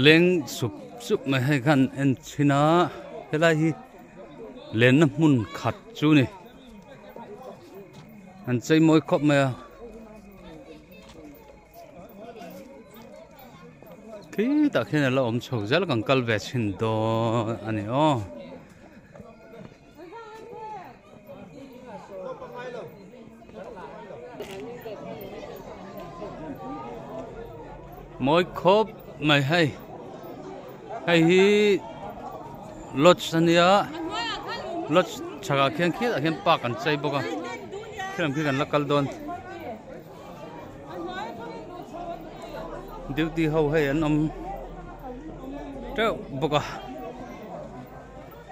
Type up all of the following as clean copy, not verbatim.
Leng sup sup mai hei khan en chhin a helai hi lenna hmun khat chu ni an chei mawi khawp mai a khitah khian a la awm chho zel kan kal ve chhin dawn a ni aw. Mawi khawp mai hei hei hi lodge ania lodge chhakah khian khitah khian park an chei bawk a khilam khi kan la kal dawn duty ho hei an awm teuh bawk a.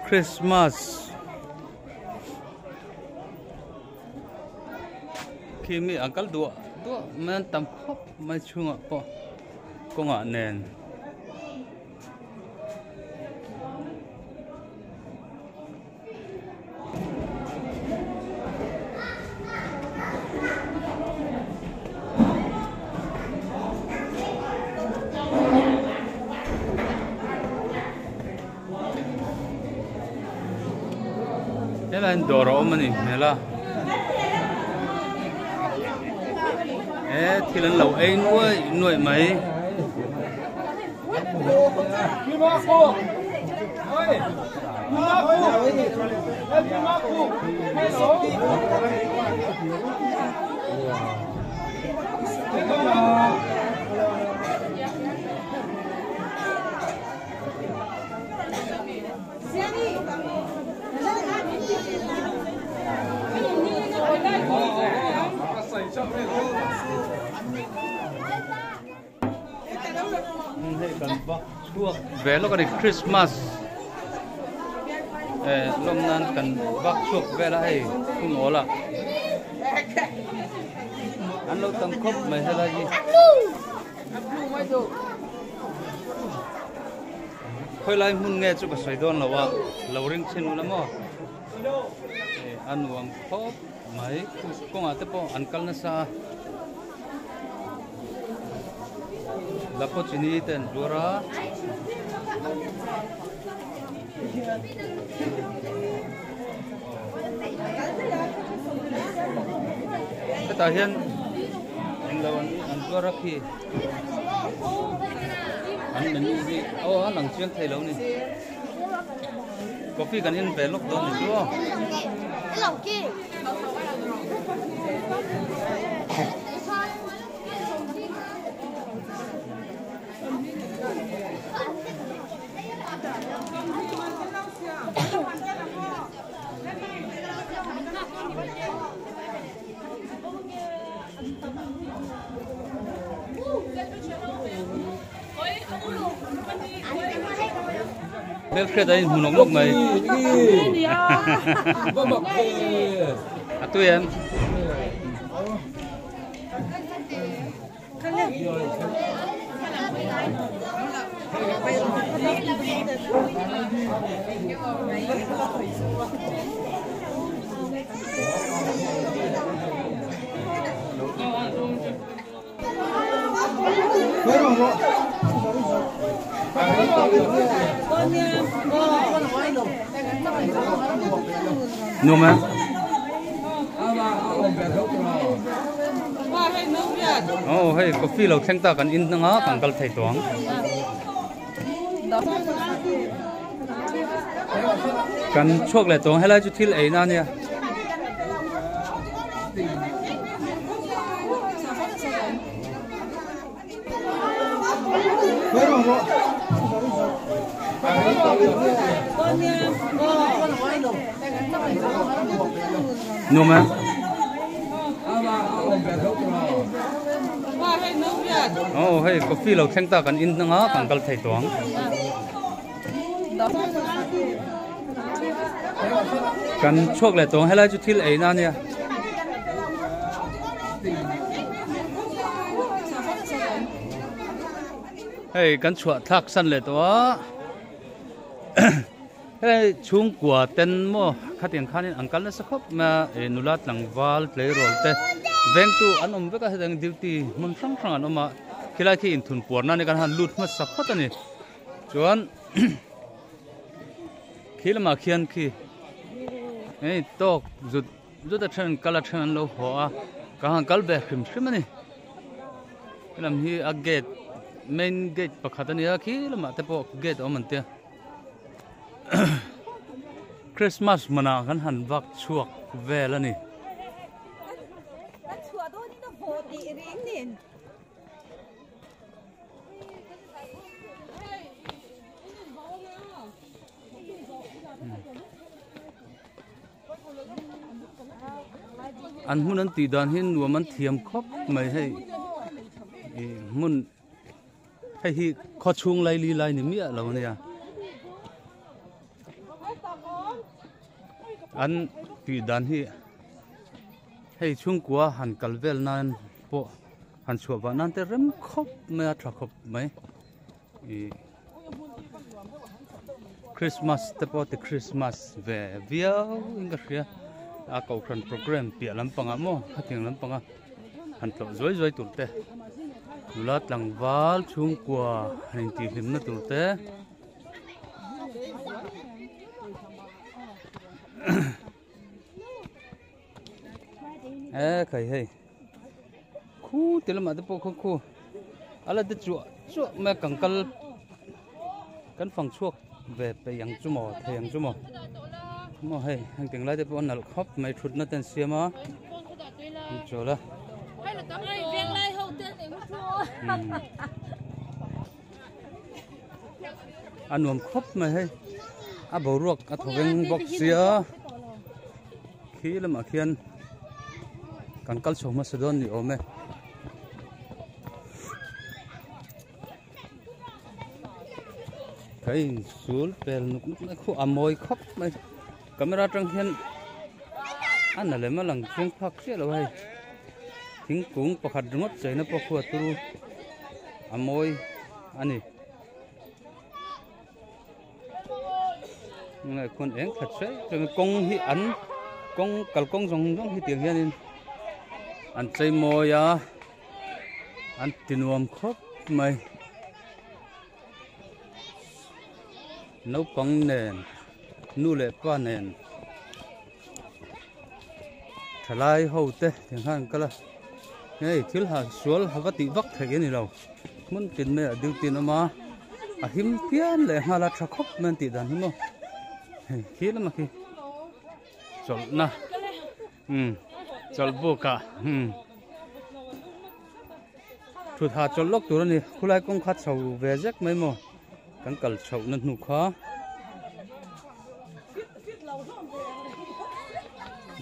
Christmas khi mi an kal duah duah mai an tam khawp mai chhungah pawh kawngah nen. Helai hian dawr a awm a ni hmel a he thil an lo ei nuai nuai mai. Hei kan vak chhuak ve lawk a ni Christmas eh lawm nan kan vak chhuak vel a hei hun awl a an lo tam khawp mai helai hi. Khawi lai hmun nge chu ka sawi dawn lo a, lo ring chhin ula maw? A nuam khawp mai, kawngah te pawh an kal nasa a, Lapochini te an zuar a. Hetah hian englo an zuar a khi. An menu hi aw a lang chiang thei lo ni. Coffee kan in ve lawk dawn ni chu aw. Hmelhriat a inhmu nawk nawk mai. A tui em? Nuam em? Oh hei coffee lo thleng ta kan in hnanga kan kal thei tawh ang. Kan chhuak leh tawh ang helai chu thil ei na ania. Nuam em? Oh hei coffee lo thleng ta kan in hnanga kan kal thei tawh ang. Kan chhuak leh tawh ang helai chu thil ei na ania. Hei kan chhuah thlak san leh tawh a hei chhungkua ten maw khatiang khanin an kal nasa khawp mai a nula tlangval tleirawl te. Vengtu an awm vek a hetiang duty hmun hrang hrang an awm a khilai khi inthun puarna a ni kan han lut hmasa phawt a ni chuan khi lamah khian khi hei tawk zut zut a then kal a then an lo haw a ka han kal ve hrim hrim a ni helam hi a gate main gate pakhat a ni a khi lamah te pawh gate a awm an tia. Christmas hmunah kan han vak chhuak vel a ni. An hmun an tih dan hi nuam an thiam khawp mai hei ih hmun. Hei hi khaw chhung laili lai ni miah lo ania an tih dan hi hei chhungkua han kal vel nan pawh han chhuah vah nan te rem khawp mai a tha khawp mai ih Christmas te pawh ti Christmas ve viau in ka hria a kohhran program piah lampangah maw hetiang lampanga. Han tlawh zuai zuai tur te nula tlangval chhungkua han intihhlimna tur te e khai hei khu ti lamah te pawh khaw khu a la de chuah chuah mai a kan kal kan fang chhuak ve peih ang chu maw thei ang chu maw maw hei heng lai te pawh a nalh khawp mai thutna te an siam a an chawl a a nuam khawp mai hei a boruak a thaw veng bawk sia khi lamah khian kan kal chho hmasa dawn ni awm e. Ka insul pel nuk nuk mai khu a mawi khawp mai camera atang hian a na lem a lang chiang phak chiah lo hei thingkung pakhat ringawt cheina pawh khu a turu a mawi a ni nge khuan eng khat hre chuan kawng hi an kawng kalkawng zawng zawng hi tiang hianin an chei mawi a. An ti nuam khawp mai. Naupang nen nu leh pa nen thalai ho te tiang khan an kal a hei thil ha sual ha va tih vak theih a ni lo hmun tin mai ah duty an awm a a him phian leh nghal a tha khawp mai an tih dan hi maw hei khi lamah khi chawlhna. Umm chawlh buk ah umm thut ha chawlh lawk tur a ni khulai kawng kha chho ve zek mai maw kan kal chhoh na hnu kha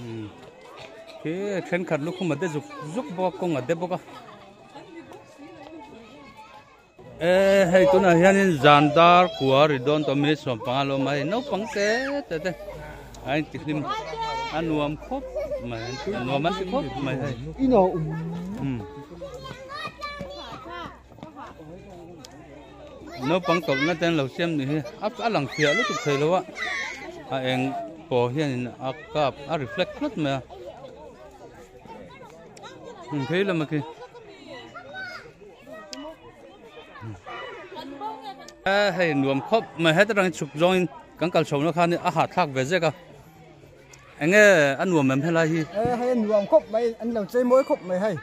umm khi thenkhat lukhum a de zuk zuk bawk a kawng a de bawk a. E hei tunah hianin zan dar kua ri dawn tawh minute 15 lo mai naupang te te te a inti hlim a nuam khawp mai a nuam an ti khawp mai hei naupang tawlhna te an lo siam ni hi a lang fiah lutuk thei lo a a eng pawh hianin a kap a reflect tlat mai a phei lamah khi. Hei nuam khawp mai heta tangin chhuk zawngin kan kal chho na khan a hahthlak ve zek a enge a nuam em helai hi hei a nuam khawp mai an lo chei mawi khawp mai hei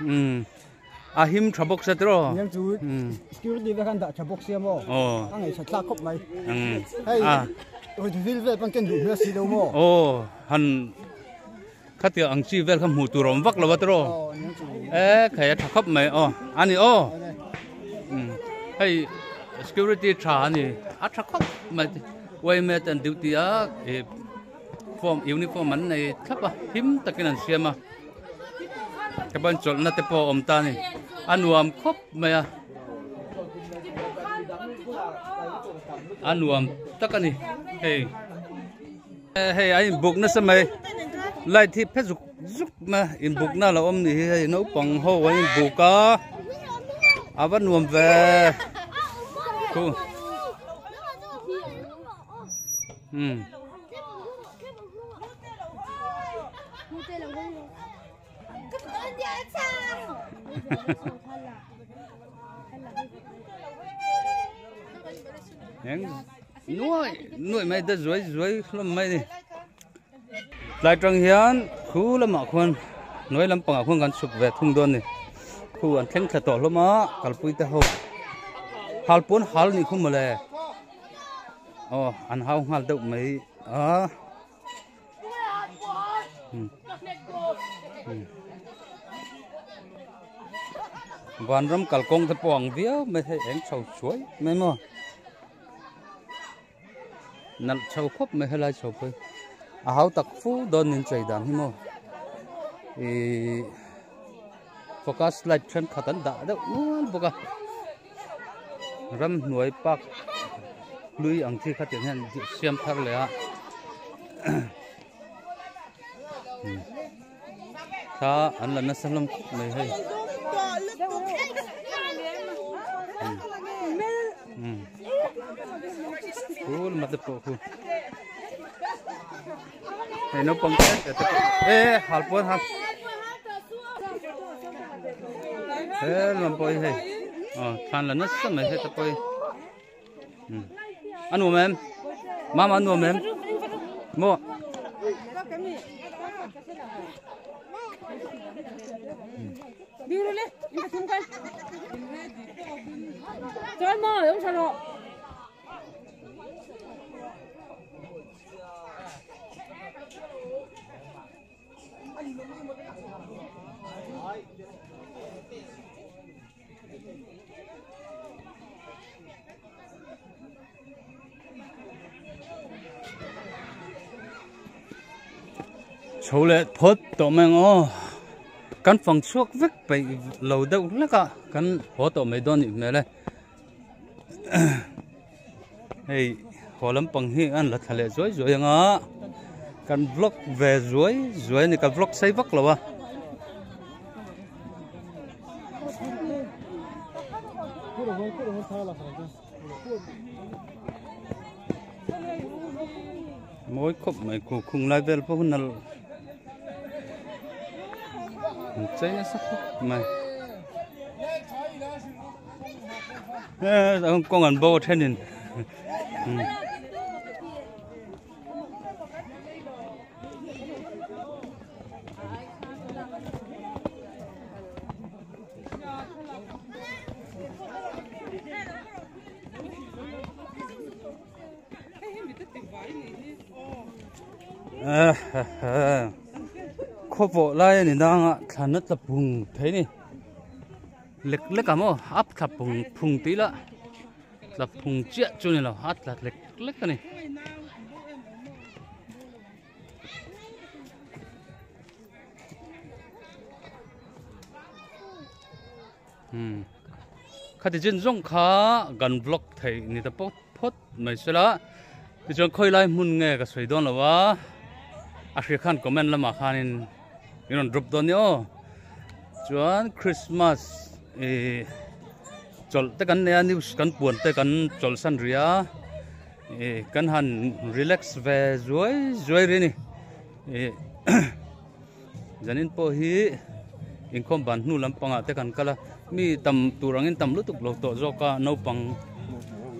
a him tha bawk sia tiraw niang chu security te khan dah tha bawk sia maw a ngaihsa thlak khawp mai hei vil vel pawn ken duh hmel si lo maw aw han Khatia ang chi vel kha hmuh tur a awm vak lo a tiraw? E khai a tha khawp mai aw a ni aw hei security tha a ni a tha khawp mai yma te an duty a ih form uniform an nei thlap a him takin an siam a ka ban chawlhna te pawh a awm ta a ni a nuam khawp mai a a nuam tak a ni hei. Hei a inbuk nasa mai light hi phe zuk zuk mai a inbukna a lo awm ni hi hei naupang ho an inbuk a a va nuam ve khu um. Eng nuai nuai mai da zuai zuai hlawm mai ni. Tlai tang hian khu lamah khuan hnuai lampangah khuan kan chhuk ve thung dawn ni. Khu an thleng thla tawh hlawm a kalpui te ho hal pawn hal nih khu mawle. Aw an hau nghal deuh mai a. Vanram kalkawng te pawh ang viau mai hei eng chho chuai mai maw nalh chho khawp mai helai chho phei a hau tak fu dawn nin chei dan hi maw ihh focus light thenkhat an dah deuh nual bawk a. Ramhnuai park hlui ang chi kha tiang hian siam thar leh a thla an la nasa hlawm khawp mai hei phul mate pawh khu hei naupang te te te pawh e hal pawn hal he lam pawh hi hei aw thlan la nasa mai heta pawh hi a nuam em mama a nuam em maw Chho leh phawt tawh mai ang aw kan fang chhuak vek peih lo deuh hlek a kan haw tawh mai dawn nih hmel e. Hei haw lampang hi an la thla leh zuai zuai ang a kan vlog ve zuai zuai a ni ka vlog sei vak lo a. Mawi khawp mai khu khung lai vel pawh hun a chei nasa khawp mai. Kawng an bo a thenin Khawpawh lai a ni dang a thlan a tla phung thei ni. Lek lek a maw a tla phung phung tih lah tla phung chiah chu ni lo a tla lek lek a ni. Khati chin zawng kha kan vlog theih ni ta pawt phawt mai sela tichuan khawi lai hmun nge ka sawi dawn lo a a hria khan comment lamah khanin in rawn drop dawn nia aw chuan Christmas ih chawlh te kan nei a news kan puan te kan chawlh san rih a ih kan han relax ve zuai zuai rih a ni ih. Zanin pawh hi inkhawm ban hnu lampangah te kan kal a, mi tam tur angin tam lutuk lo tawh zawk a, naupang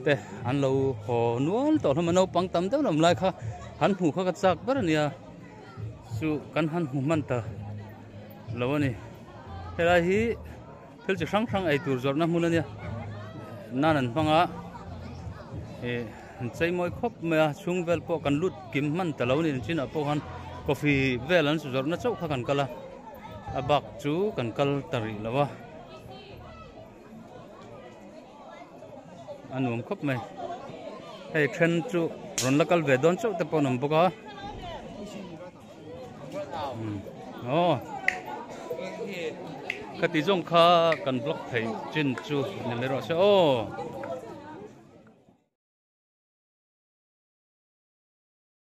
te an lo haw nual tawh hlawm a, naupang tam deuh lam lai kha han hmuh kha ka chak ber a nia, chu kan han hmu hman ta lo a ni. Helai hi thil chi hrang hrang ei tur zawrhna hmun a nia, nan an hmang a, ih an chei mawi khawp mai a, chhung vel pawh kan lut kim hman ta lo a ni chinah pawh khan coffee vel an zawrhna chauh kha kan kal a, a bak chu kan kal ta rih lo a, a nuam khawp mai, hei then chu rawn la kal ve dawn chauh te pawh an awm bawk a. Aw khati zawng kha kan vlog thei chin chu ni mai rawh se aw.